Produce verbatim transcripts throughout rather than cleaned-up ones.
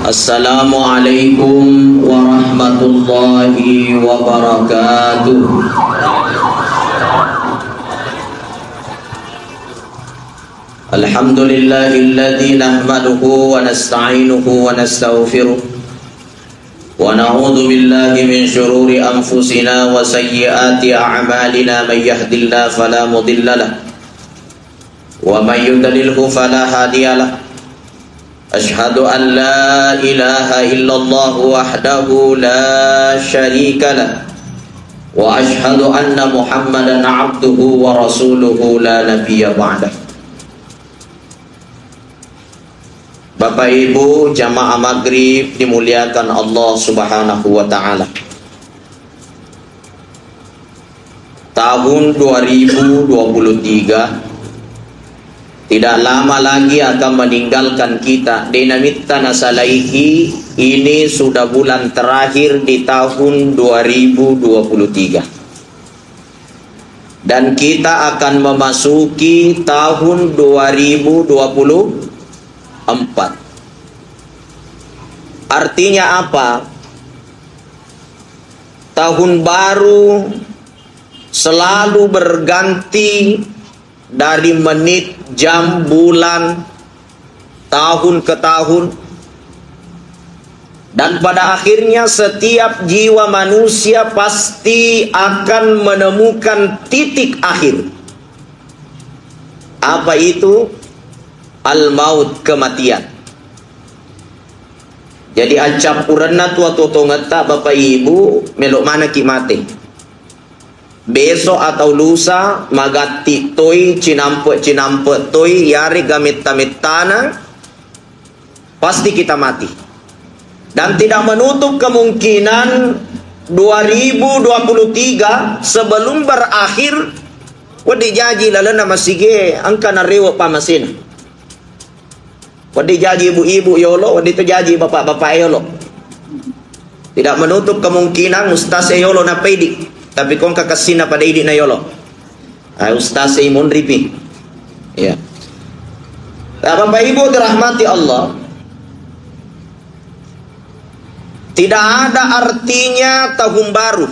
Assalamualaikum warahmatullahi wabarakatuh. Alhamdulillahilladzi nahmaduhu wa nasta'inuhu wa nastaghfiruh. Wa na'udzu billahi min syururi anfusina wa sayyiati a'malina. May yahdillahu fala mudhillalah. Wa may yudlilhu fala hadiyalah. Asyhadu an la ilaha illallah wahdahu la syarikalah. Wa asyhadu anna Muhammadan abduhu wa rasuluhu la nabiyya ba'dah. Bapak Ibu jamaah maghrib dimuliakan Allah Subhanahu wa Ta'ala. Tahun dua ribu dua puluh tiga tidak lama lagi akan meninggalkan kita. De namitta nasalaihi, ini sudah bulan terakhir di tahun dua ribu dua puluh tiga. Dan kita akan memasuki tahun dua ribu dua puluh empat. Artinya apa? Tahun baru selalu berganti dari menit, jam, bulan, tahun ke tahun. Dan pada akhirnya setiap jiwa manusia pasti akan menemukan titik akhir. Apa itu? Al-maut, kematian. Jadi, accappurenna tuo-tuo tongetta, Bapak Ibu, melo manekki mate. Besok atau lusa, magatti toi, cinampe-cinampe toi, yarega metta-mettana, pasti kita mati. Dan tidak menutup kemungkinan dua ribu dua puluh tiga sebelum berakhir, wedding jaji lalenna masige, engka narewe pamasena. Wedding jaji ibu-ibu yolo, wedding to jaji bapak-bapak yolo. Tidak menutup kemungkinan ustaz yolo napaidi, tapi kongka kassina pada idi na yolo. Ah, ustaz i monripi. Ya. Nah, Bapak Ibu dirahmati Allah, tidak ada artinya tahun baru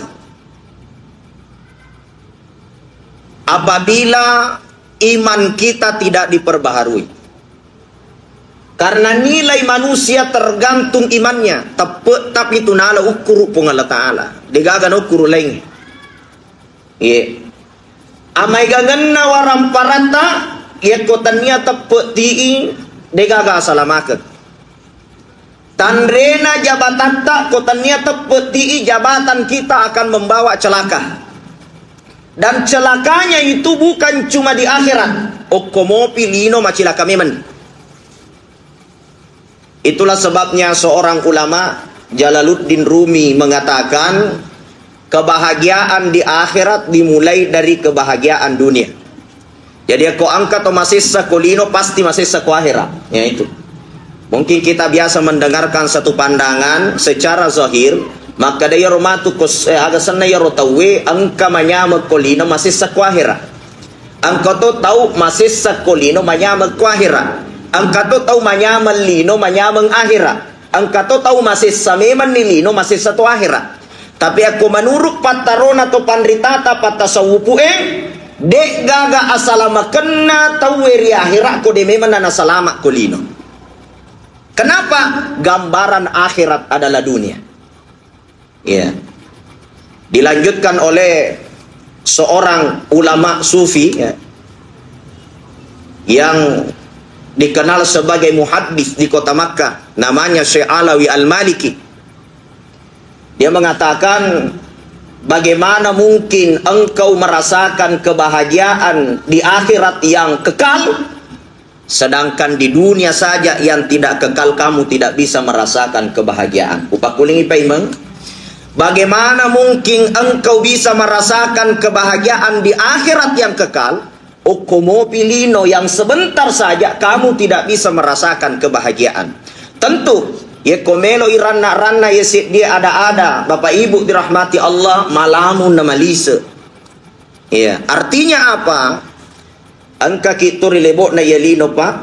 apabila iman kita tidak diperbaharui. Karena nilai manusia tergantung imannya. Teppe tapi tunala ukkuru Puang Allah Ta'ala. Degaga na ukkuru laing. Iya. Amaegangenna waramparatta, yekko tania teppe tii, degaga asalamakeng. Tanrena jabatatta, ko tania teppe tii jabatan kita akan membawa celaka. Dan celakanya itu bukan cuma di akhirat. Okko mopi lino macilaka memeng. Itulah sebabnya seorang ulama, Jalaluddin Rumi, mengatakan, kebahagiaan di akhirat dimulai dari kebahagiaan dunia. Jadi, ko engka to masessa ko lino, pasti masessa ko akhirat. Ya, itu. Mungkin kita biasa mendengarkan satu pandangan secara zahir, makkeda iyaro matu ko s-, eh, aga senna iyaro tauwe engka manyameng ko lino masessa ko akhirat. Engka to tau masessa ko lino manyameng ko akhirat. Engka to tau manyameng lino manyameng akhirat. Engka to tau masessa memenni lino masessa to akhirat. Tapi akko menurut pattarona to panritata pattasawupu e, de'gaga asalamakenna tauwe ri akhirat ko de memenna nasalama ko lino. Kenapa? Gambaran akhirat adalah dunia. Ya. Dilanjutkan oleh seorang ulama sufi, ya, yang dikenal sebagai muhaddis di kota Makkah, namanya Syekh Alawi Al-Maliki. Dia mengatakan, bagaimana mungkin engkau merasakan kebahagiaan di akhirat yang kekal, sedangkan di dunia saja yang tidak kekal kamu tidak bisa merasakan kebahagiaan? Upakkulingi paimeng, bagaimana mungkin engkau bisa merasakan kebahagiaan di akhirat yang kekal? Okko mopi lino yang sebentar saja kamu tidak bisa merasakan kebahagiaan. Tentu, yekko melo i ranna-ranna ye seddie ada-ada, Bapak Ibu dirahmati Allah, malamu na malise. Iya, artinya apa? Engka ki tu ri lebo'na iya lino, Pak.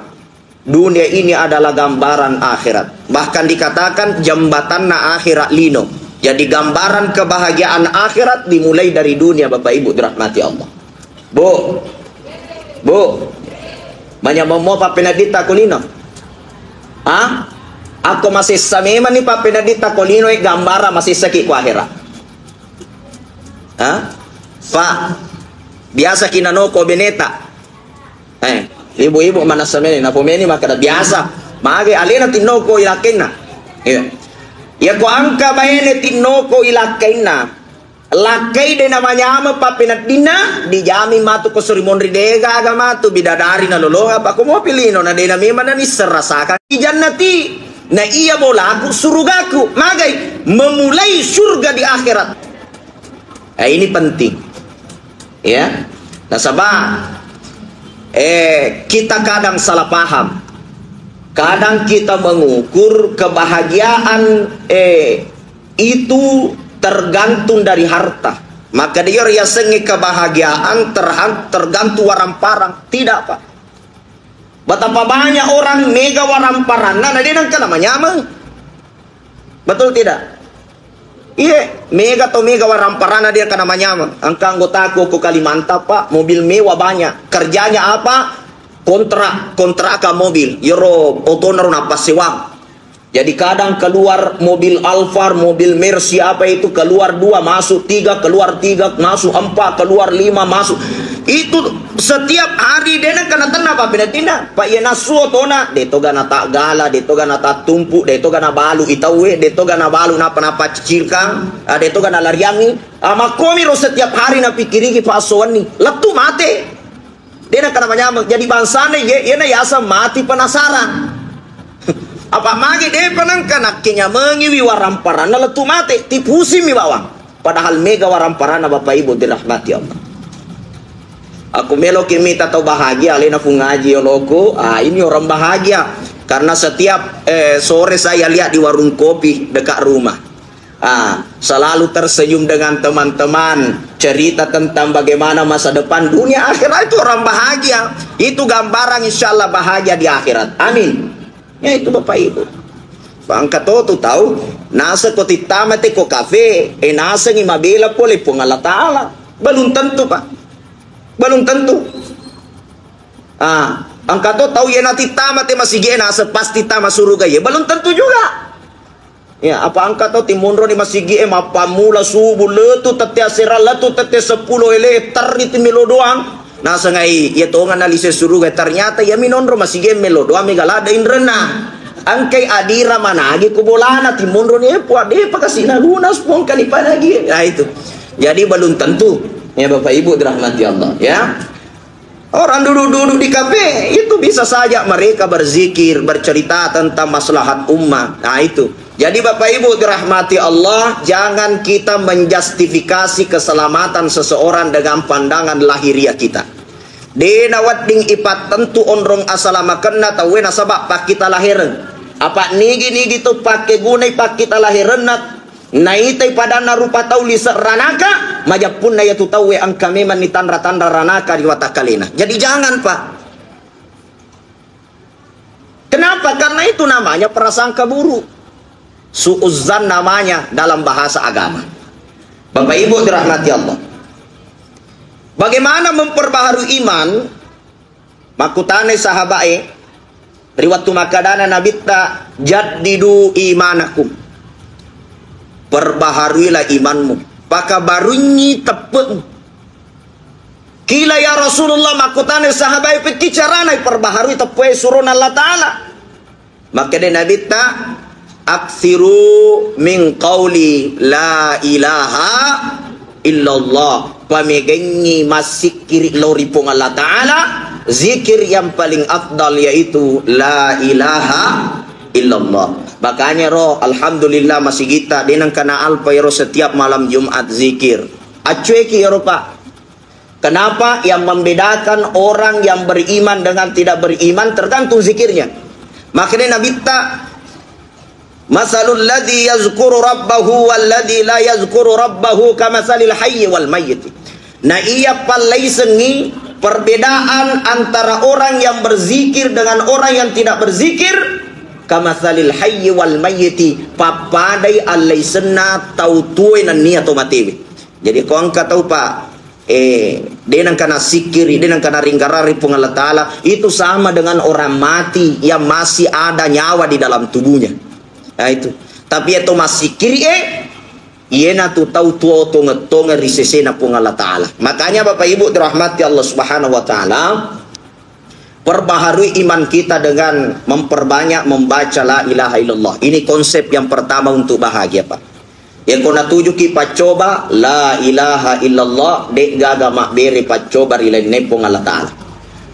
Dunia ini adalah gambaran akhirat. Bahkan dikatakan jembatanna akhirat lino. Jadi gambaran kebahagiaan akhirat dimulai dari dunia, Bapak Ibu dirahmati Allah. Bu, Bu, manyameng mo pappeneddita ko lino? Ha? Akko masessa memang ni pappeneddita ko lino, eh, gambaran masessaki ko akhirat. Ha? Pak, biasaki nanoko beneta. Eh, ibu-ibu manessa meni, napomeni makkeda biasa. Mage alena tinnoko ilakkainna. Iya. Iya ko engka baine tinnoko ilakkainna. Lakkai de namanyameng pappeneddinna, dijamin matu ko suri monri de gaga matu bidadari nalolongang, apa ko mopi lino na de na memang nanisseng rasakang. Di jannati, na iya bolaku surugaku. Magai memulai surga di akhirat. Eh, ini penting. Ya. Nasaba, eh, kita kadang salah paham. Kadang kita mengukur kebahagiaan, eh, itu tergantung dari harta. Maka dia riasengnge kebahagiaan terhan-, tergantung waramparanna. Tidak, Pak. Betapa banyak orang mega waramparanna, na de nengka namanyameng. Betul tidak? Iya, mega to mega waramparanna de nengka namanyameng. Engka anggotaku ko Kalimantan, Pak, mobil mewah banyak. Kerjanya apa? Kontrak, kontrakan mobil. Iyaro otona ro nappassewang. Jadi kadang keluar mobil Alphard, mobil Mercy apa itu, keluar dua, masuk tiga, keluar tiga, masuk empat, keluar lima, masuk. Itu setiap hari de nengka natenna pappeneddinna. Pak, iya nassu otona, de toga nataggala, de toga natattumpu, de toga nabalu i tauwe, de toga nabalu napa-napa cicilkang, ah, de toga nalariangngi. Ah, makkomiro setiap hari napikkiriki, Pak, esso wenni. Lettu mate. De nengka namanyameng. Jadi bangsana ye, iyena yaseng mati penasaran. Apa magi depa nengka nakkenyamengiwi waramparanna lettu mate, tipusimmi bawang. Padahal mega waramparanna, Bapak Ibu dirahmati Allah. Aku meloki mita tau bahagia, alena Fung Aji yoloku. Ah, ini orang bahagia. Karena setiap, eh, sore saya lihat di warung kopi dekat rumah. Ah, selalu tersenyum dengan teman-teman, cerita tentang bagaimana masa depan dunia akhirat itu orang bahagia. Itu gambaran insya Allah bahagia di akhirat. Amin. Ya itu Bapak Ibu. Bangka to tu tahu, naseng ko tittama te ko kafe, eh nasengi mabela pole Puang Allah Ta'ala. Belum tentu, Pak. Belum tentu. Ah, engka to tau iyena tittama te masigi e naseng pasti tama suruga ye. Belum tentu juga. Ya, apa engka to timonro di masigi e mappammula subuh letu tette asera letu tette seppulo ele terri ti melo doang. Nasengai iya tonga nalise suruga, ternyata iya minonro masigi e melo doang mega ladde inrenna. Engkai adira managi ku bolana timonro ni e pua depa kasi naguna spongka ni panagi. Nah itu. Jadi belum tentu. Ya Bapak Ibu dirahmati Allah ya. Orang duduk-duduk di kafe, itu bisa saja mereka berzikir, bercerita tentang maslahat umat. Nah, itu. Jadi, Bapak Ibu dirahmati Allah, jangan kita menjustifikasi keselamatan seseorang dengan pandangan lahiriah kita. De nawedding ipattentu onrong asalamakenna tauwe nasaba pakkita lahereng. Apa nigi-nigi tu pakkegunai pakkita laherenna Naitai padanna rupa tau lise ranaka, majeppunna iyatu tauwe engka memang ni tanra-tanra ranaka ri watakkalena. Jadi jangan, Pak. Kenapa? Karena itu namanya prasangka buruk. Su'uzzan namanya dalam bahasa agama. Bapak Ibu dirahmati Allah. Bagaimana memperbaharui iman? Makkutanai sahabae, ri wettu makkedana Nabitta, "Jaddidu imanakum." Perbaharuilah imanmu. Pakabarunyi teppe'mu. Kila ya Rasulullah, makkutanai sahabae, pekki carana perbaharui teppe'e surona Allah Ta'ala. Makkeda Nabitta, "Aksiru min qauli la ilaha illallah." Pamegengngi massikkiri lao ri Puang Allah Ta'ala, zikir yang paling afdal yaitu la ilaha illallah. Makanya ro, alhamdulillah masigitta, denang kana alpa ero setiap malam Jumat zikir. Accueki ero, Pak. Kenapa? Yang membedakan orang yang beriman dengan tidak beriman tergantung zikirnya. Makanya Nabitta, "Masalul ladzi yazkuru rabbahu wal ladzi la yazkuru rabbahu kamasalil hayyi wal mayyit." Na iya pallaisengngi Perbedaan antara orang yang berzikir dengan orang yang tidak berzikir, kamatsalil hayyi wal mayyiti, pappadai allaisenna tau tuoe nennia tau matewe. Jadi, ko engka tau, Pak, eh, de nengka nasikkiri, de nengka naringgarari Puang Allah Ta'ala, itu sama dengan orang mati yang masih ada nyawa di dalam tubuhnya. Nah, itu. Tapi itu massikkiri, eh, Iyanatu tau tuo tongeng-tongeng ri sesena Puang Allah Ta'ala. Makanya, Bapak Ibu dirahmati Allah Subhanahu wa Ta'ala, perbaharui iman kita dengan memperbanyak membaca la ilaha illallah. Ini konsep yang pertama untuk bahagia, Pak. Ya, ko natujuki paccoba la ilaha illallah, de gaga mabbere paccoba ri lainna Puang Allah Ta'ala.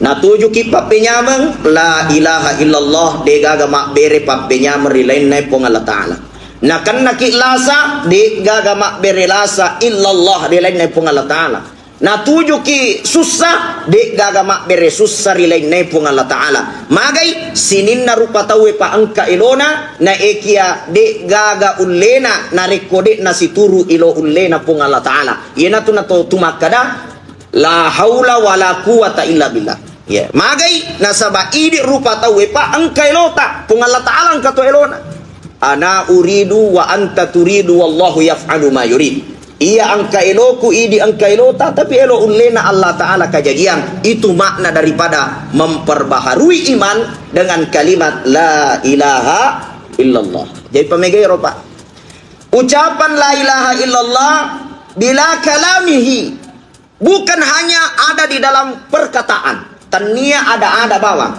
Natujuki pappenyameng la ilaha illallah, de gaga mabbere pappenyameng ri lainna Puang Allah Ta'ala. Nakennaki lasa, de gaga mabbere lasa illallah ri lainna Puang Allah Ta'ala. Natujuki sussa, de gaga mabbere sussa ri lainna Puang Allah Ta'ala. Magai sininna rupa tauwe pa engka elona, na ekia de gaga ullena, narekko de nasituru ilo ullena Puang Allah Ta'ala. Iyanatu nato tu makkada, la haula wala quwwata illa billah. Ya, magai nasaba idi rupa tauwe pa engka elota, Puang Allah Ta'ala engka to elona. Ana uridu wa anta turidu wallahu yaf'alu ma yurid. Iya engka eloku, idi engka elota, tapi elo ullena Allah Ta'ala kajajiang. Itu makna daripada memperbaharui iman dengan kalimat la ilaha illallah. Jadi pamegai ro, Pak. Ucapan la ilaha illallah bila kalamihi bukan hanya ada di dalam perkataan, tennia ada-ada bawang.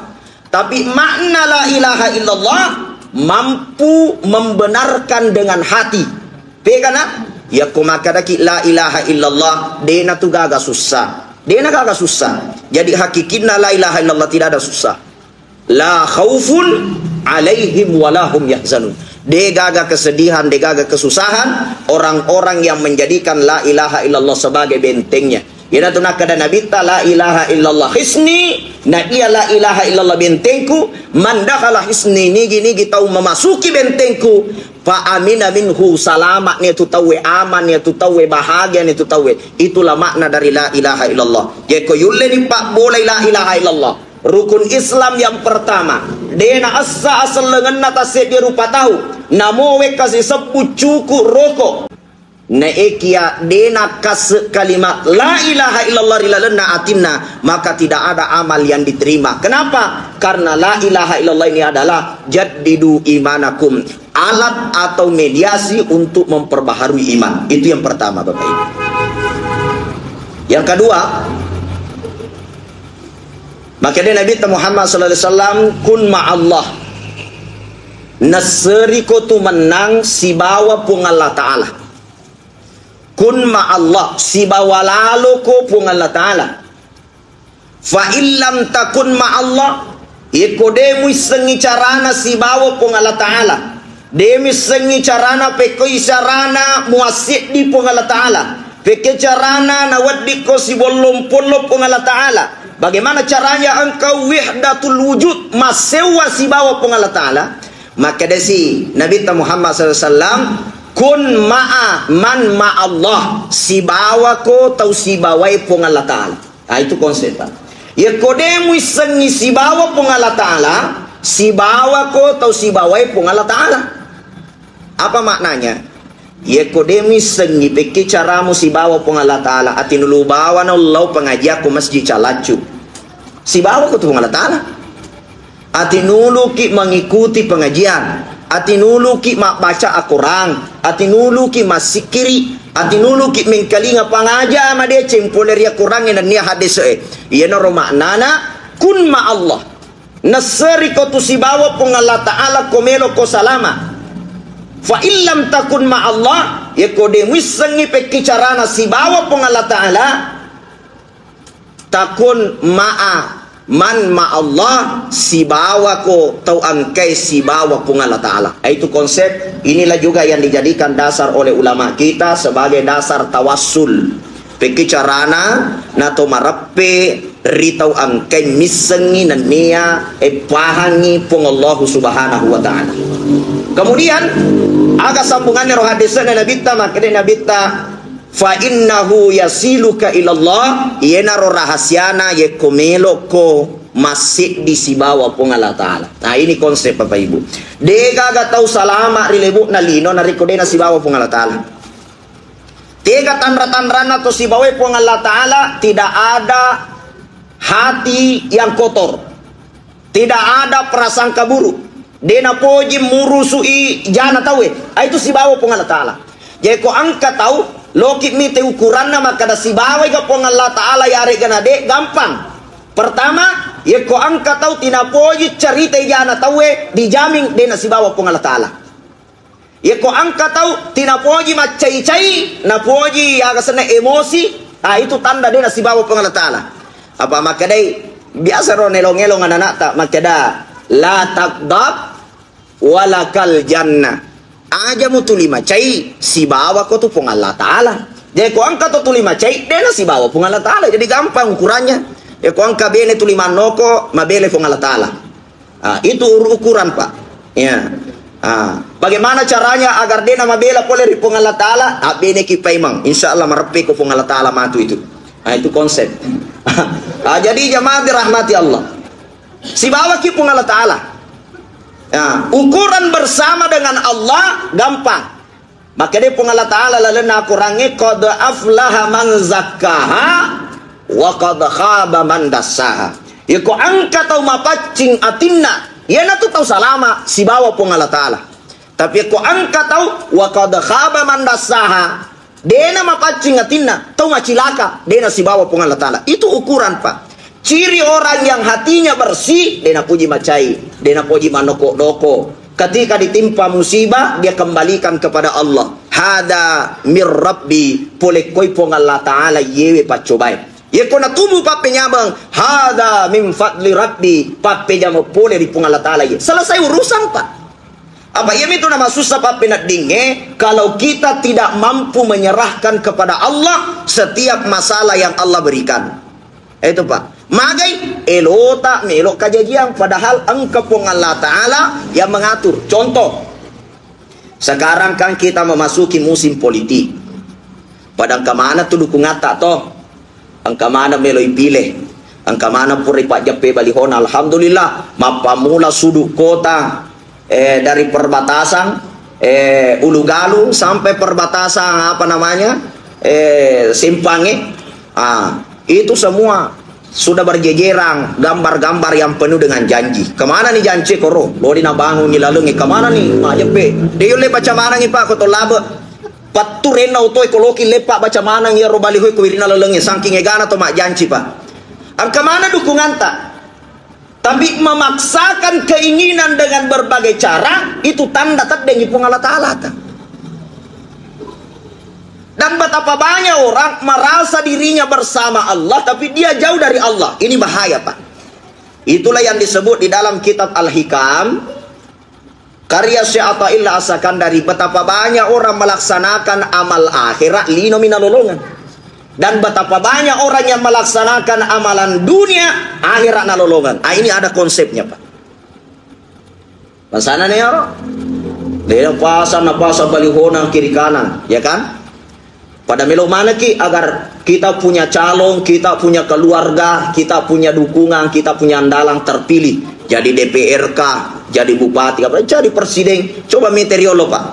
Tapi makna la ilaha illallah mampu membenarkan dengan hati. Pegana? Yakko makkadaki la ilaha illallah, dena tu gaga sussa. Dena gaga sussa. Jadi hakikinna la ilaha illallah tidak ada sussa. La khaufun alaihim walahum yahzanun. De gaga kesedihan, de gaga kesusahan orang-orang yang menjadikan la ilaha illallah sebagai bentengnya. Iyanatu nakkada Nabitta, "La ilaha illallah hisni," na iya la ilaha illallah bentengku, "man dakhala hisni," nigi-nigi tau memasuki bentengku, "fa amina minhu," salama ni tu tauwe, aman ni tu tauwe, bahagia ni tu tauwe. Itulah makna dari la ilaha illallah. Jekko yulle ni pabbolai la ilaha illallah. Rukun Islam yang pertama, dena essa asellengenna tasseddi rupa tau, namo wekka sisebbu cuku roko. Naekia dena kasse kalimat la ilaha illallah ri lalenna atinna, maka tidak ada amal yang diterima. Kenapa? Karena la ilaha illallah ini adalah jaddidu imanakum, alat atau mediasi untuk memperbaharui iman. Itu yang pertama, Bapak Ibu. Yang kedua, makanya Nabi Muhammad sallallahu alaihi wasallam, "Kun ma'allah." Nasseriko tu mennang sibawa Puang Allah Ta'ala. Kun ma'allah, sibawa laloko Puang Allah Ta'ala. Fa illam takun ma'allah, yekko de muissengngi carana sibawa Puang Allah Ta'ala, de muissengngi carana pekkoi carana muasseddi Puang Allah Ta'ala, pekke carana naweddikko sibollong-pollong Puang Allah Ta'ala, bagaimana caranya engkau wihdatul wujud, massewwa sibawa Puang Allah Ta'ala? Makkedasi Nabitta Muhammad sallallahu alaihi wasallam, "Kun ma'a man ma'allah," sibawako tau sibawai Puang Allah Ta'ala. Nah, itu konsepnya. Yekko de muissengngi sibawa Puang Allah Ta'ala, sibawako tau sibawai Puang Allah Ta'ala. Apa maknanya? Yekko de muissengngi pekki caramu sibawa Puang Allah Ta'ala, atinulu bawana ullau pengajian ko masjid Calaccu. Sibawako tu Puang Allah Ta'ala. Atinuluki mengikuti pengajian, atinuluki mabbaca Al-Quran, atinuluki massikkiri, atinuluki mengkalinga pangaja madeceng pole ri Al-Quran e nennia hadis e. Iyanaro maknana kun ma Allah. Nasseriko tu sibawa Puang Allah Ta'ala ko melo ko salama. Fa illam takun ma Allah, yekko de muissengngi pekki carana sibawa Puang Allah Ta'ala, takun ma'a man ma Allah, sibawako tau engkai sibawa Puang Allah Ta'ala. Itu konsep, inilah juga yang dijadikan dasar oleh ulama kita sebagai dasar tawassul. Pekki carana nato mareppe ri tau engkai missengngi nennia e pahangngi Puang Allahu Subhanahu wa Ta'ala. Kemudian, aga sambungannya roh hadisnya Nabitta, makanya Nabitta, Fa innahu yasiluka ilallah, iyanaro rahasiana yekko melokko masseddi sibawa Puang Allah Ta'ala. Nah, ini konsep, Bapak Ibu. Degaga tau salama ri lebu'na lino narekko dena sibawa Puang Allah Ta'ala. Tega tanra-tanranna to sibawa Puang Allah Ta'ala, tidak ada hati yang kotor. Tidak ada prasangka buruk. De napoji murusu'i jana tauwe. Ah, itu sibawa Puang Allah Ta'ala. Jadi ko engka tau, loki mite ukuranna makkada sibawa ga Puang Allah Ta'ala, yaregana de, gampang. Pertama, yekko engka tau tinapoji cerita jana tauwe, dijamin de nasibawa Puang Allah Ta'ala. Yekko engka tau tinapoji maccai-cai, napoji aga senna emosi, ah, itu tanda de nasibawa Puang Allah Ta'ala. Apa makkedai, biasa ro nelong-elong anak-anakta makkeda, "La taghdab walakal jannah." Aja mutuli macai, sibawa ko tu Puang Allah Ta'ala. Jadi ko engka to tuli macai, de nasibawa Puang Allah Ta'ala. Jadi gampang ukurannya. Ya ko engka bene tuli mannoko, mabele Puang Allah Ta'ala. Ah, itu ur-, ukuran, Pak. Ya. Ah, bagaimana caranya agar de namabela pole ri Puang Allah Ta'ala? Abbeneki paimeng. Insya Allah mareppe ko Puang Allah Ta'ala matu itu. Ah, itu konsep. Ah, jadi jamaah dirahmati Allah. Sibawaki Puang Allah Ta'ala. Ya, ukuran bersama dengan Allah gampang. Makkeda Puang Allah Ta'ala lalenna Al-Qur'angnge, "Qad aflaha man zakkaha, wa qad khaba man dassaha." Yeko engka tau mapaccing atinna, iyanatu tau salama sibawa Puang Allah Ta'ala. Tapi yeko engka tau, wa qad khaba man dassaha, dena mapaccing atinna, tau macilaka, dena sibawa Puang Allah Ta'ala. Itu ukuran, Pak. Ciri orang yang hatinya bersih, de napuji macai, de napuji manoko-doko. Ketika ditimpa musibah, dia kembalikan kepada Allah. Hada mir Rabbi, polekkoi Puang Allah Ta'ala yewe paccobae. Yeko natubu pappenyameng, hada min fadli Rabbi, pappejameng pole ri Puang Allah Ta'ala ye. Selesai urusan, Pak. Apa iya mitu namasussa pappeneddingnge, kalau kita tidak mampu menyerahkan kepada Allah setiap masalah yang Allah berikan. Itu, Pak. Magai elota melo kajajiang, padahal engka Puang Allah Ta'ala yang mengatur. Contoh, sekarang kan kita memasuki musim politik. Pada engka mana tu dukungatta to? Engka mana melo ipile? Engka mana pura ipajjappe balihona? Alhamdulillah, mappamula sudu kota, eh, dari perbatasan, eh, Ulugalu sampai perbatasan, apa namanya, eh, Simpange. Ah, itu semua sudah berjejeran gambar-gambar yang penuh dengan janji. Kemana nih janji koro? Lodi nabangun ni laleng, kemana nih majeppe? Dia le baca mana nih, Pak, ko to labe? Pattu renna otoe ko loki leppa baca maneng iyaro balihoe ko wirina laleng, sangking egana to majjanci, Pak. Engka mana dukunganta? Tapi memaksakan keinginan dengan berbagai cara, itu tanda teddengi Puang Allah Ta'ala ta. Dan betapa banyak orang merasa dirinya bersama Allah, tapi dia jauh dari Allah. Ini bahaya, Pak. Itulah yang disebut di dalam kitab Al-Hikam, karya Syekh Athaillah As-Sakandari, betapa banyak orang melaksanakan amal akhirat, lino mi nalolongan. Dan betapa banyak orang yang melaksanakan amalan dunia, akhirat nalolongan. Ah, ini ada konsepnya, Pak. Pasana nih, oro? Dia pasang, pasang balihona kiri kanan, ya kan? Pada melo maneki agar kita punya calon, kita punya keluarga, kita punya dukungan, kita punya andalan terpilih. Jadi D P R kah, jadi bupati, apa, jadi presiden. Coba mite riolo, Pak.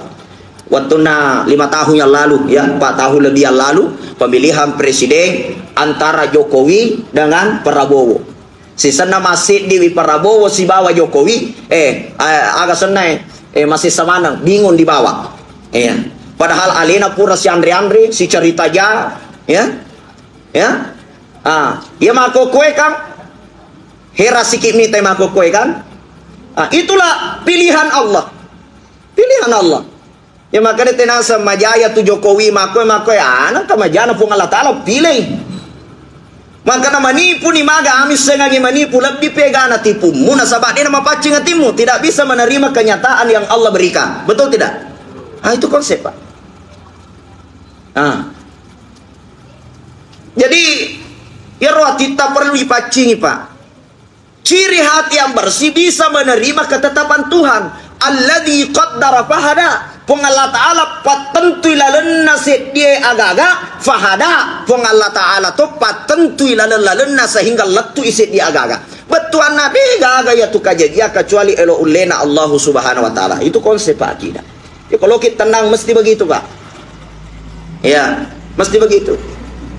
Waktu na lima tahun yang lalu, ya, empat tahun lebih yang lalu, pemilihan presiden antara Jokowi dengan Prabowo. Sisenna masseddi wi Prabowo sibawa Jokowi, eh, a-, aga senna, eh, eh, masessa maneng, bingung dibawa. Iya. Padahal alena pura sianre-anre, sicerita ja, ya. Ya. Ah, iya makokoe kan, hera siki mita makokoe kan. Ah, itulah pilihan Allah. Pilihan Allah. Ya, makanya tenasa majaya tu Jokowi makoe, makoe, ah, nangka majana Puang Allah Ta'ala pilih. Makana manipu ni maga, ami sengangi manipu, lebbi pegana tipummu, nasaba dena mapaccing atimmu, tidak bisa menerima kenyataan yang Allah berikan. Betul tidak? Ah, itu konsep, Pak. Ah. Jadi, iyaro atitta perlu dipaccingi, Pak. Ciri hati yang bersih bisa menerima ketetapan Tuhan. Alladzi qaddara fahada. Puang Allah Ta'ala pattentui lalenna seddie agaga, fahada, Puang Allah Ta'ala to pattentui laleng-lalenna sehingga lettui seddie agaga. Bettuanna de gaga yatu kajajiang kecuali elo ullena Allahu Subhanahu wa Ta'ala. Itu konsep akidah. Ya, kalau kita tenang mesti begitu, Pak. Ya, mesti begitu.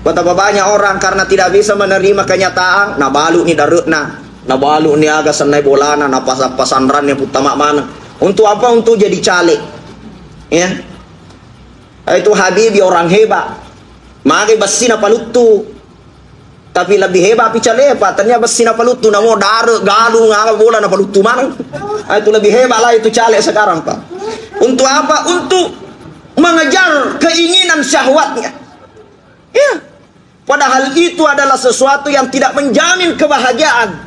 Betapa banyak orang karena tidak bisa menerima kenyataan, nabalu ni darekna, nabalu ni aga sennai bolana, napasa-, pasandrannya putama mana. Untuk apa? Untuk jadi caleg. Ya. Itu Habibie orang hebat. Mage bessi napaluttu. Tapi lebih hebat pi cale, Pak. Tania bessi napaluttu, namo dare, galung, apa bola napaluttu maneng. Ah, itu lebih hebat lah itu caleg sekarang, Pak. Untuk apa? Untuk mengejar keinginan syahwatnya. Ya. Padahal itu adalah sesuatu yang tidak menjamin kebahagiaan.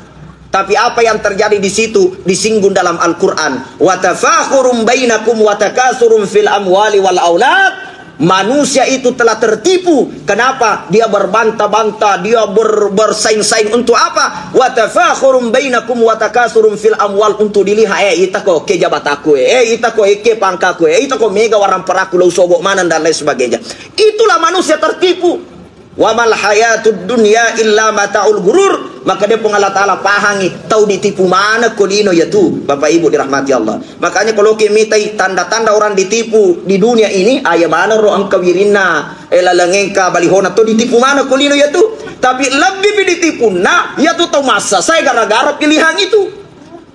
Tapi apa yang terjadi di situ disinggung dalam Al-Quran. Wa tafakhurum bainakum wa takatsurum fil amwali wal aulad. Manusia itu telah tertipu. Kenapa? Dia berbantah-bantah, dia ber-, bersaing-saing untuk apa? Wa tafakhurum bainakum wa takatsurum fil amwal, untuk dilihat, eh, itako ke jabatanku, eh, eh, itako, eh, ke pangkaku, eh, itako mega waramparaku, lo sobo maneng dan lain sebagainya. Itulah manusia tertipu. Wa mal hayatud dunya illa mataul gurur. Maka dia Puang Allah Ta'ala pahangi tau ditipu maneng ko lino yatu, Bapak Ibu dirahmati Allah. Makanya kalau kita mitai tanda-tanda orang ditipu di dunia ini, aya maneng ro engka wirinna, eh, laleng engka balihona to ditipu maneng ko lino yatu. Tapi lebih pi ditipunna yatu tau massasai gara-gara pilihan itu.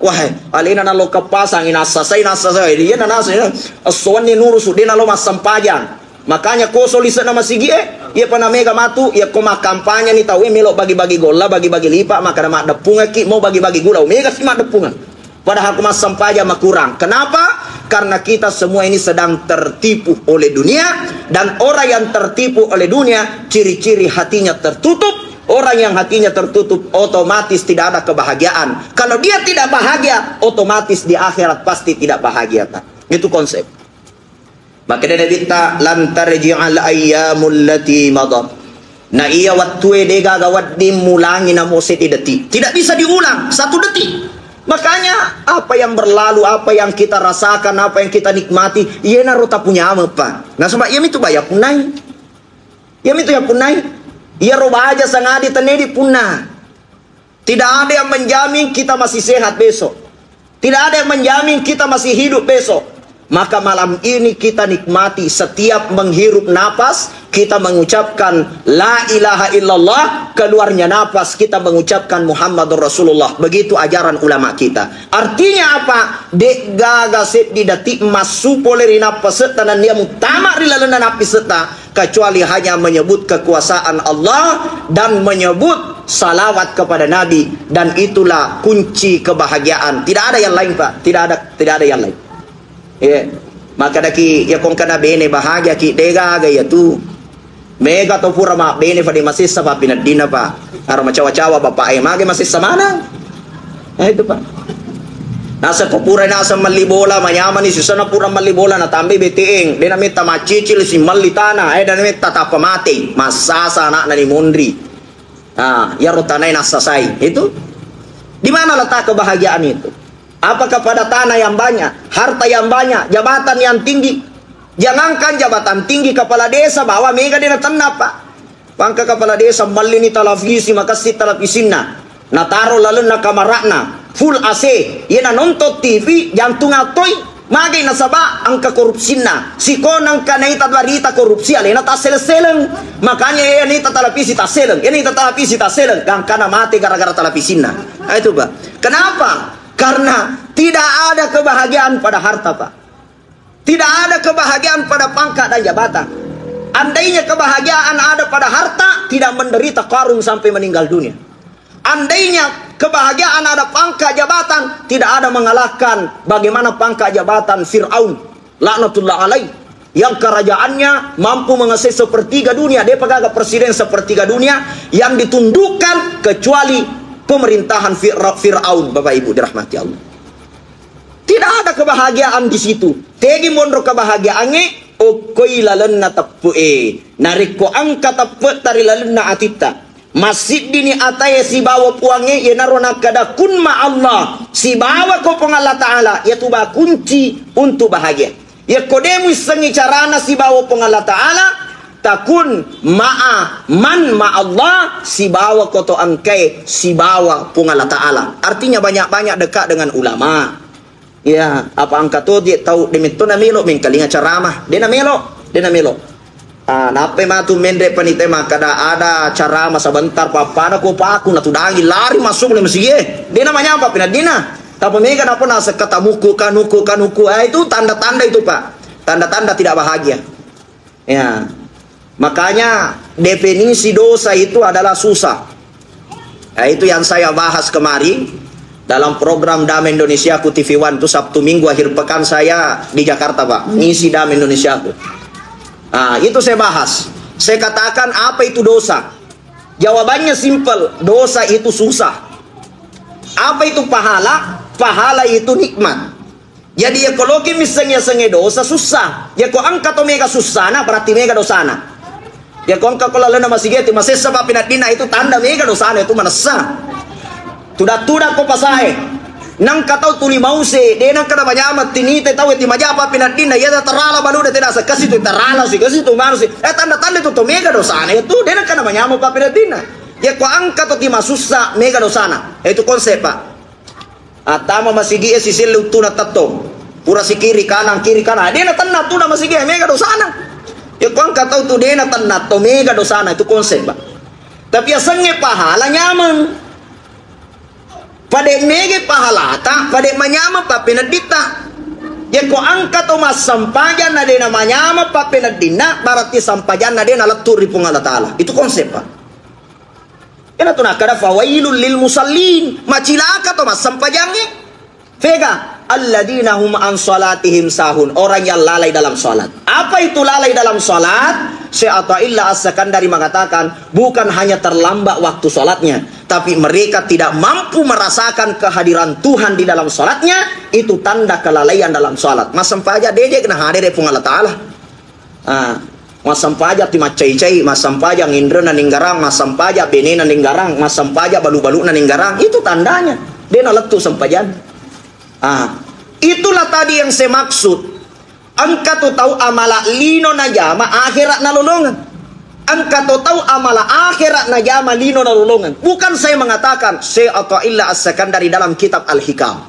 Wah, alena nalo kepasangi nassasai, nassasai. Dia nanasai, essoanni nurusu, dia nalo massempajang. Makanya koso lise'na masigi e, iya pa namega matu, iya ko makkampanye ni tau e melo bagi-bagi golla, bagi-bagi lipa, makkada maddeppungekki, mau bagi-bagi gula, mega si maddeppungeng. Padahal ko massempajang makurang. Kenapa? Karena kita semua ini sedang tertipu oleh dunia, dan orang yang tertipu oleh dunia, ciri-ciri hatinya tertutup. Orang yang hatinya tertutup, otomatis tidak ada kebahagiaan. Kalau dia tidak bahagia, otomatis di akhirat pasti tidak bahagia, Pak. Itu konsep. Makkeda Nabitta, "Lan tarji'al ayyamul lati madat." Na iya wettue de gaga wedding mulangi namo seddi detik. Tidak bisa diulang satu detik. Makanya apa yang berlalu, apa yang kita rasakan, apa yang kita nikmati, iyanaro tapunyameng, Pak. Nasaba iyamitu baja punnai. Iyamitu ya punnai. Iyaro baja sangadi tenedi punna. Tidak ada yang menjamin kita masih sehat besok. Tidak ada yang menjamin kita masih hidup besok. Maka malam ini kita nikmati setiap menghirup napas, kita mengucapkan la ilaha illallah, keluarnya napas kita mengucapkan Muhammadur Rasulullah. Begitu ajaran ulama kita. Artinya apa? De gaga seddi detik massu pole ri nappasetta nennia muttama ri lalenna nappisetta. Kecuali hanya menyebut kekuasaan Allah dan menyebut salawat kepada Nabi, dan itulah kunci kebahagiaan. Tidak ada yang lain, Pak. Tidak ada, tidak ada yang lain. Iya. Makkedaki, iya ko engkana bene bahagiaki, de gaga iyatu. Mega to pura mabbene fadi masessa pappineddinna, Pak. Aro macawa-cawa bapak e, mage masessa maneng. Nah, itu, Pak. Naseng ko pura naseng melli bola, manyamani susana pura melli bola, natambai B T N. De nametta maccicil si melli tanah, eh, de nametta tappa mate. Massasa anakna ni monri. Ah, iyaro tanae nassasai. Itu. Di mana letak kebahagiaan itu? Apakah pada tanah yang banyak, harta yang banyak, jabatan yang tinggi? Jangankan jabatan tinggi, kepala desa bawa mega de natenna, Pak. Pangka kepala desa mallini televisi, makessing televisinna. Nataro lalenna kamara'na, full A C. Iyena nonton T V, jantung attoi. Magi nasaba engka korupsinna. Sikona engka naita barita korupsi, alena tasseleng-seleng. Makanya iya naita televisi tasseleng, iya naita televisi tasseleng. Gangkana mate gara-gara televisinna. Ah, itu, Pak. Kenapa? Karena tidak ada kebahagiaan pada harta, Pak. Tidak ada kebahagiaan pada pangkat dan jabatan. Andainya kebahagiaan ada pada harta, tidak menderita Karun sampai meninggal dunia. Andainya kebahagiaan ada pangkat jabatan, tidak ada mengalahkan bagaimana pangkat jabatan Fir'aun, laknatullah alaih, yang kerajaannya mampu menguasai sepertiga dunia. Depa gaga presiden sepertiga dunia yang ditundukkan kecuali pemerintahan Fir-, Fir'aun, Bapak Ibu dirahmati Allah. Tidak ada kebahagiaan di situ. Tegi monro kebahagiaannya, okkoi lalenna teppe'e. Narekko engka teppe'ta ri lalenna atitta, massiddini atae sibawa Puangnge, iyanaro nakkada kun ma Allah, sibawa ko Puang Allah Ta'ala, iyatu ba kunci untuk bahagia. Yakko de muissengngi carana sibawa Puang Allah Ta'ala, takun ma'a man ma'a Allah, sibawa koto engkae sibawa Puang Allah Ta'ala. Artinya banyak-banyak dekat dengan ulama. Ya, apa engka to je tau de metto namelo mengkalinga ceramah. De namelo, de namelo. Ah, nappai matu menre panita makkada ada ceramah sebentar pappada ko paku natudangi lari masuk le masigi. De namanyampa pinaddina. Tapi mega napa nasekka tamuku kanuku kanuku. Ah, itu tanda-tanda itu, Pak. Tanda-tanda tidak bahagia. Ya. Makanya definisi dosa itu adalah susah. Nah, itu yang saya bahas kemarin dalam program Damai Indonesiaku T V One itu Sabtu Minggu akhir pekan saya di Jakarta, Pak. Ngisi Damai Indonesiaku. Ah, itu saya bahas. Saya katakan apa itu dosa. Jawabannya simpel, dosa itu susah. Apa itu pahala? Pahala itu nikmat. Jadi, yakko loki misseng yasengnge dosa, sussa. Yakko engka to mega sussana, berarti mega dosana. Yakko engka ko lalenna masigi tu masessa pappinaddinna, itu tanda mega dosana, itu manessa. Tudak-tudak ko pasae. Nengka tau tuli mause, de nengka namanyameng tinite tau ti maja pappinaddinna, iya tarala balu de tidak sekasi tu tarala si kasi tu manusi. Eh, tanda-tanda itu to mega dosana, itu de nengka namanyameng pappinaddinna. Yakko engka to ti masussa, mega dosana. Itu konsep, Pak. Attama masigi e sisilli uttuna tettong. Pura si kiri kanan, kiri kanan. Dena tenna tu na masigi e, mega dosana. Yakko engka tau tu dena tenna to mega dosana, itu konsep, Pak. Tapi asengnge pahala nyameng. Pade mega pahalata, pade manyameng pappenedditta. Yakko engka to massempajang na dena manyameng pappeneddinna, berarti sempajanna dena lettu ri Puang Allah Ta'ala. Itu konsep, Pak. Iyana tu nakkada, "Fawailul lil musallin." Macilaka to massempajangnge. Fega, "Alladzina hum an salatihim sahun." Orang yang lalai dalam salat. Apa itu lalai dalam salat? Syekh Athaillah As-Sakandari mengatakan, bukan hanya terlambat waktu salatnya, tapi mereka tidak mampu merasakan kehadiran Tuhan di dalam salatnya, itu tanda kelalaian dalam salat. Massempajang deje kena hadir Puang Allah Ta'ala. Ah, massempajang ti maccai-cai, massempajang inrena ninggarang, massempajang benena ninggarang, massempajang balu-baluna ninggarang, itu tandanya. De nalettu sempajang. Ah, itulah tadi yang saya maksud. Engka tu tau amala lino najama, akhirat nalolongeng. Engka tu tau amala akhirat najama, lino nalolongeng. Bukan saya mengatakan, Syekh Athaillah As-Sakandari dalam kitab Al-Hikam.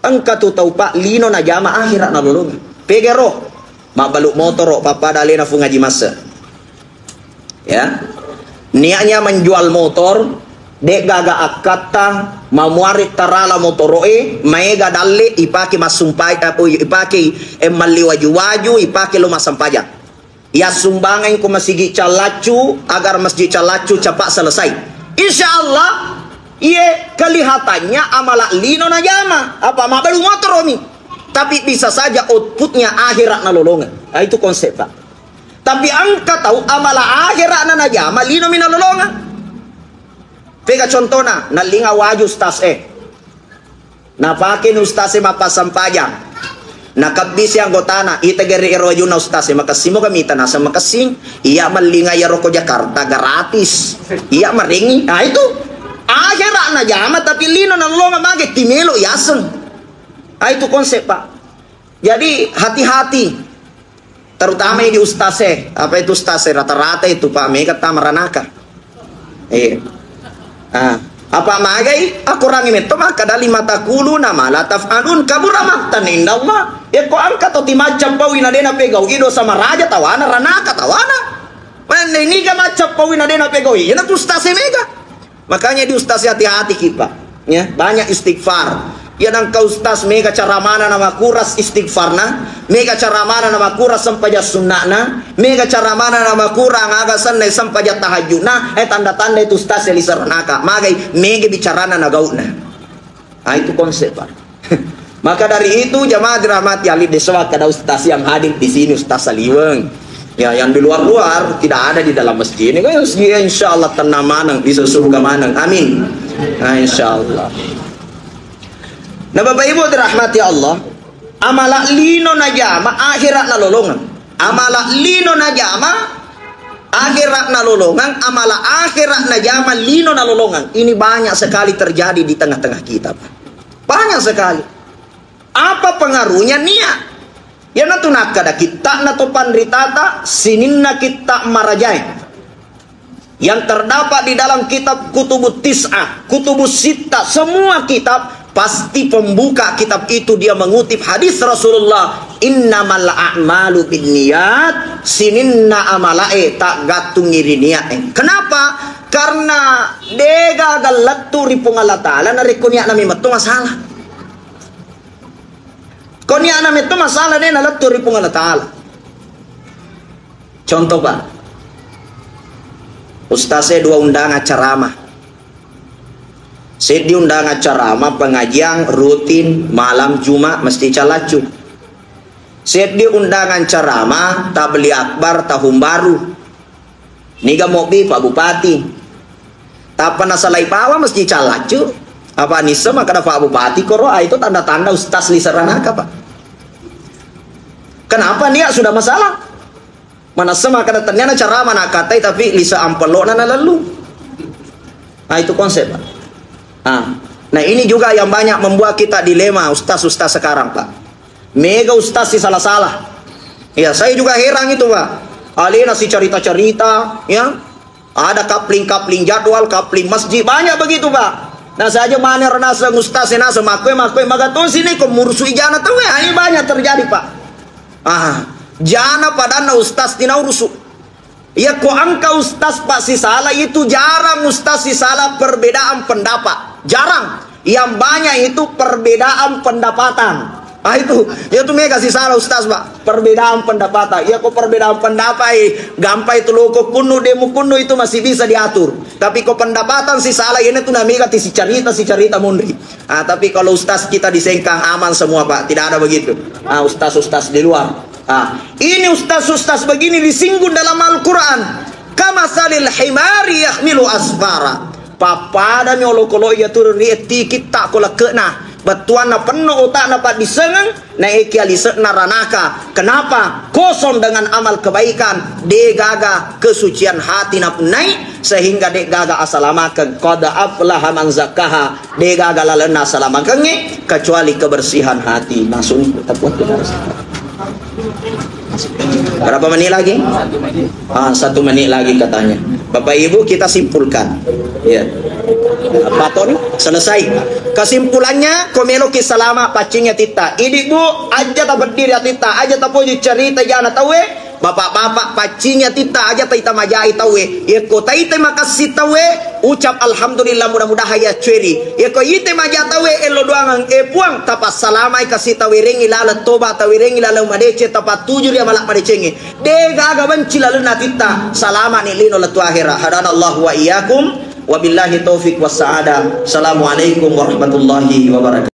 Engka tu tau, Pak, lino najama, akhirat nalolongeng. Pegero, mabbalu motoro, pappada alena Fung Haji Masse. Ya. Niatnya menjual motor, de gaga akkatta, mamuari tarala motoro e, maega dalle, ipake massumpai, eh, ipake, eh, malli waju-waju, ipake lo massempajang. Yassumbangengngi ko Masigi Callaccu, agar Masjid Callaccu cepat selesai. Insya Allah, iye kelihatannya amala lino najama, apa mabbalu motoromi. Tapi bisa saja outputnya akhirat nalolongeng. Nah, itu konsep, Pak. Tapi engka tau amala akhirat na najama, linomi nalolongeng. Pega contona, nallinga waju stas e. Napakeni ustaz e mappassempajang. Nakebbisi anggotana, ita gere ero wajunna ustaz e, makessing moga mita naseng makessing. Iya mellinga iyaro ko Jakarta gratis. Iya marengi. Nah, itu. Akhirat najama tapi lino nalolongeng mage timelo yaseng. Ah, itu konsep, Pak. Jadi hati-hati. Terutama di ustaz e, apa itu ustaz e, rata-rata itu, Pak, mega tama ranaka. Iya. Ah, apa magai? Akurangi metto makkada lima taquluna ma la taf'alun, kabura maqtan indallah. Yakko engka to timacca paui na dena pegau, ido sama raja tawana, ranaka tawana. Menne niga macca paui na dena pegau, iyana tu ustaz e mega. Makanya di ustaz hati-hati ki, Pak. Ya, banyak istighfar. Ya, nangka ustaz mega cara mana nama kuras istighfarna, mega cara mana nama kuras sempajang sunnahna, mega cara mana nama kurang aga sennai sempajang tahajudna, eh, tanda-tanda itu ustaz ya liseranaka. Magai mega bicarana na gauna. Ah, itu konsep, Pak. Maka dari itu, jamaah dirahmati Allah, de soakkada ustaz yang hadir di sini, Ustaz Saliweng. Ya, yang di luar-luar tidak ada di dalam masjid ini. Kan, ya, insya Allah tenang maneng, bisa surga maneng. Amin. Nah, insya Allah. Nah, Bapak Ibu dirahmati Allah, amala lino najama akhirat nalolongeng. Amala lino najama akhirat nalolongeng, amala akhirat najama lino nalolongeng. Ini banyak sekali terjadi di tengah-tengah kita, Pak. Banyak sekali. Apa pengaruhnya niat? Iyanatu nakkeda kitta'na to panritata, sininna kitta' marajae yang terdapat di dalam kitab Kutubut Tis'ah, Kutubus Sitta, semua kitab, pasti pembuka kitab itu dia mengutip hadis Rasulullah, "Innamal a'malu binniyat," sininna amalae taggattungi ri niae. Kenapa? Karena de'gaga lettu ri Puang Allah Ta'ala narekko nia'na memetto masalah. Ko nia'na metto masalah, de' nalettu ri Puang Allah Ta'ala. Contoh, Pak. Ustaz e dua undangan ceramah. Seddi undangan ceramah pengajian rutin malam Jumat Masjid Calaccu. Seddi undangan ceramah tabli akbar tahun baru. Niga mobbi Pak Bupati. Tappa nasalai bawang Masjid Calaccu. Apa nisseng makkeda Pak Bupati koro, ah, itu tanda-tanda ustaz lise' ranaka, Pak. Kenapa? Nia' sudah masalah. Manessa makkeda tenniana ceramah nakkatai, tapi lise' ampello'na nalellung. Nah, itu konsep, Pak. Ah. Nah, ini juga yang banyak membuat kita dilema ustaz-ustaz sekarang, Pak. Mega ustaz sisala-sala. Ya, saya juga heran itu, Pak. Alena sicarita-carita, ya. Ada kapling-kapling jadwal, kapling masjid, banyak begitu, Pak. Nah, saja mana naseng ustaz, naseng makkue, makkue, magatong sini ko murusu ijana tauwe. Ah, ini banyak terjadi, Pak. Ah, jana padanna ustaz tina urusu. Iya ko engka ustaz, Pak, sisala, itu jarang ustaz sisala perbedaan pendapat. Jarang. Yang banyak itu perbedaan pendapatan. Ah, itu, itu mega sisala ustaz, Pak. Perbedaan pendapatan. Iya ko perbedaan pendapat, eh, gampai tu loko kunnu, demu kunnu itu masih bisa diatur. Tapi ko pendapatan sisala, ini tu namega ti sicarita, sicarita munri. Ah, tapi kalau ustaz kita di Sengkang aman semua, Pak. Tidak ada begitu. Ah, ustaz-ustaz di luar. Ah, ini ustaz-ustaz begini disinggung dalam Al-Quran. Kamasalil himari yahmilu asfara. Pappadami olokolo iya turun ri etti kitta ko lekke'na. Bettuanna penno otakna paddissengeng, naekia lise'na ranaka. Kenapa? Kosong dengan amal kebaikan, degaga kesucian hati napunnai, sehingga degaga asalamakeng. Qad aflaha man zakkaha, degaga lalenna asalamakengnge, kecuali kebersihan hati. Masuni, berapa menit lagi? Ah, satu menit lagi katanya. Bapak Ibu, kita simpulkan. Ya. Apa ton? Selesai. Kesimpulannya, ko meloki salama, paccing atitta. Idi, Bu, aja tapeddiri atitta, aja tapoji cerita jana tauwe. Bapak-bapak, paccing atitta, aja taita majai tauwe. Yekko taita makassi tauwe, ucap alhamdulillah, mudah-mudahan ya cueri. Yekko ite maja tauwe, elo doangan, eh, Puang, tapassalamai kasi tawerengi laleng toba, tawerengi laleng madeceng, tapattuju ri amala madecengnge. Degaga benci lalenna atitta, salama'ni lino lettu ahera. Hadanallahu wa iyyakum, wabillahi taufiq wassa'adah. Assalamualaikum warahmatullahi wabarakatuh.